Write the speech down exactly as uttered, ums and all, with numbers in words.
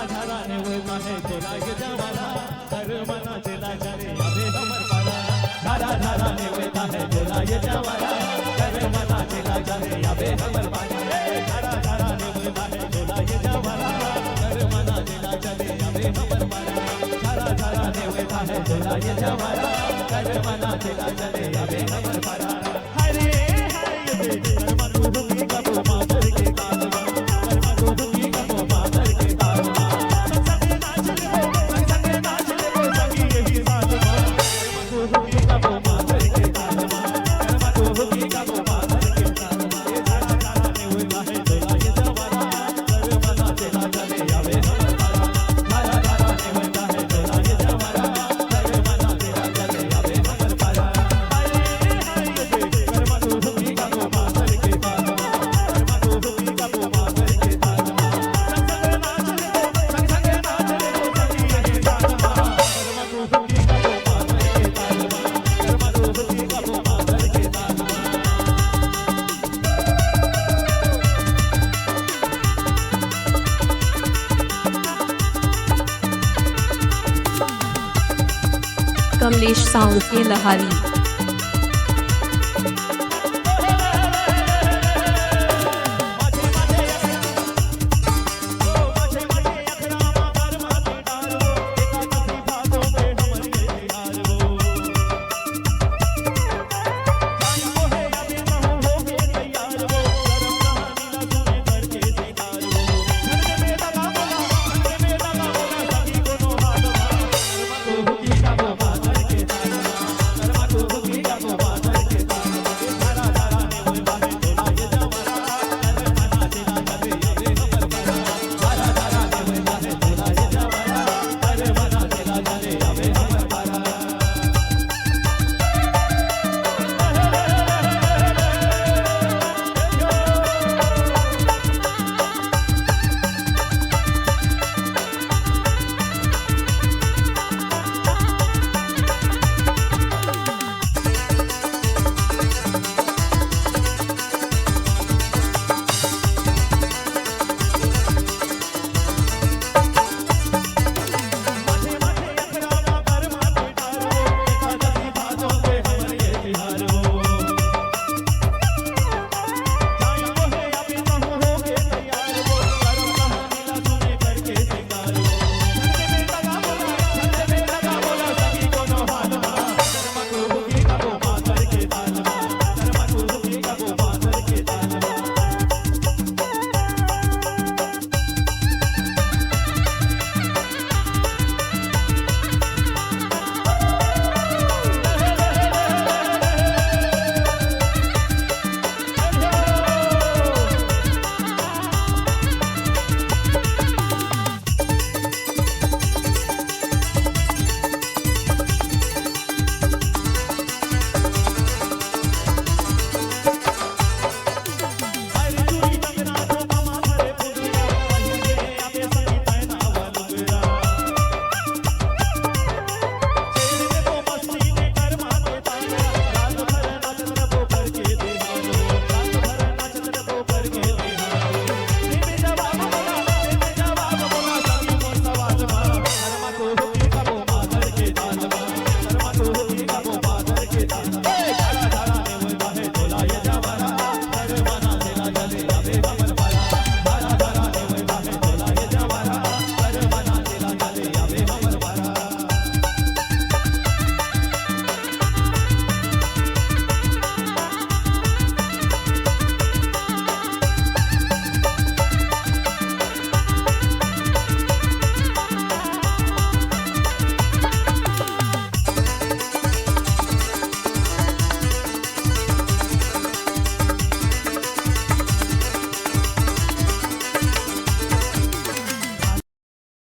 झारा नेवता है तोला ये जवारा, कर मना चला चले अबे हमर पारा। झारा झारा नेवता है तोला ये जवारा, कर मना चला चले अबे हमर पारा। ए, झारा झारा नेवता है तोला ये जवारा, कर मना चला चले अबे हमर पारा। झारा झारा नेवता है तोला ये जवारा, कर मना चला चले अबे हमर पारा। हरे हरे ये कर्मा तू दुखी कबो मातर के ताल मा, कर्मा तू दुखी कबो मातर के ताल मा। संग संग नाच ले वो, संग संग नाच ले वो, संगी यही साथ मा। कर्मा तू दुखी कबो मातर के ताल मा, कर्मा तू दुखी कबो मातर के ताल मा। ये झारा झारा नेवता है तोला ये जवारा, कर मना चला चले अबे हमर पारा। झारा झारा नेवता है तोला ये जवारा, कर मना चला चले अबे हमर पारा। कमलेश साउंड के लहारी।